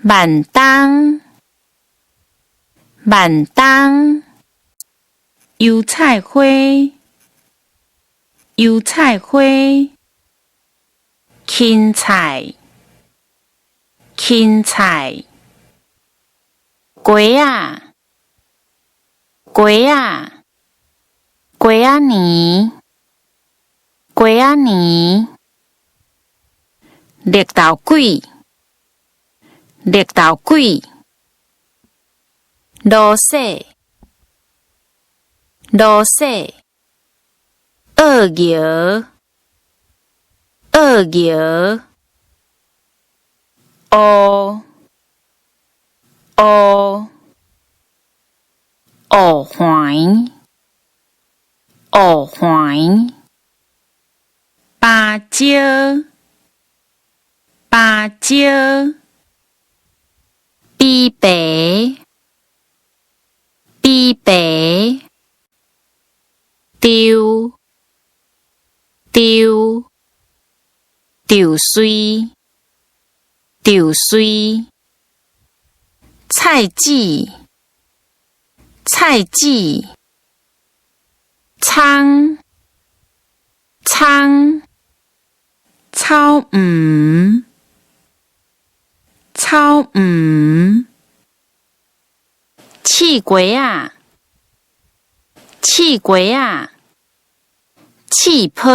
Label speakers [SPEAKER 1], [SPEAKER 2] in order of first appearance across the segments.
[SPEAKER 1] 萬東，萬東，油菜花，油菜花，芹菜，芹菜，雞仔，雞仔，雞仔年，雞仔年，綠豆鬼，綠豆鬼，羅雪，羅雪，僫搖，僫搖，烏，烏，烏橫，烏橫，芭蕉，芭蕉，埤白，埤白，搝，搝，搝穗，搝穗，菜籽，菜籽，蔥，蔥，草黃，草黃，刺瓜仔，刺瓜仔，刺泡，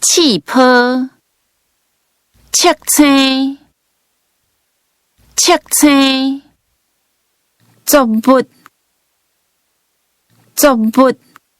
[SPEAKER 1] 刺泡，赤青，赤青，作物，作物。